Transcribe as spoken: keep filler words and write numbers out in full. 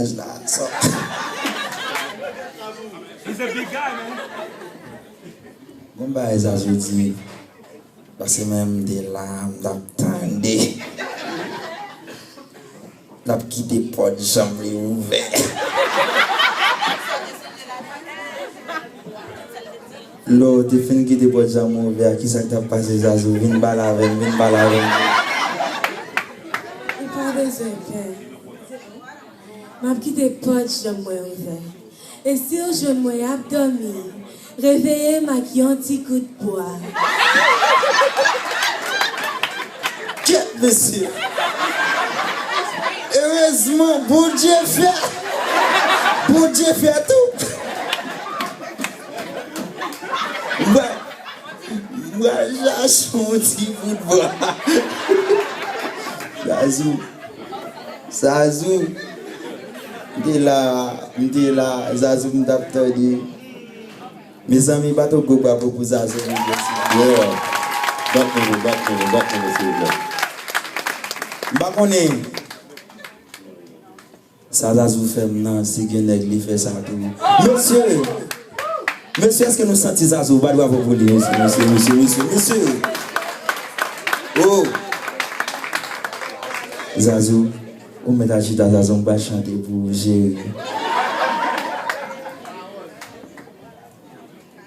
Sa, sa. He's a big guy, man. Bon bagay Zazou di. Paske menm m te la, m t ap tande. L ap kite pòt janm li ouvè. Lè w te fin kite pòt janm ouvè a, kisa k t ap pase Zazou? Vin pale avè m, vin pale avè m. Ou pa bezwen pè. M ap kite pòt janm mwen ouvè. E si w jwenn mwen ap dòmi, reveye m ak yon ti kout bwa. Kèt, mesye! Erezman, Bondye fè! Bondye fè tou! Mwen, mwen chache yon ti bout bwa. Zazou. Zazou. M te la, m te la, Zazou m t ap tande. Mezanmi, bat yon gwo bravo pou Zazou, mesye, silvouplè. Yeah. Bat nou, bat nou, bat nou, silvouplè. M pa konnen sa Zazou fè m nan, si gen nèg li fè sa tou. Mesye! Mesye, èske nou santi Zazou? Bat bravo pou li, mesye, mesye, mesye, mesye, mesye. Oh! Zazou, ou mèt al chita, Zazou, m pral chante pou ou, cheri.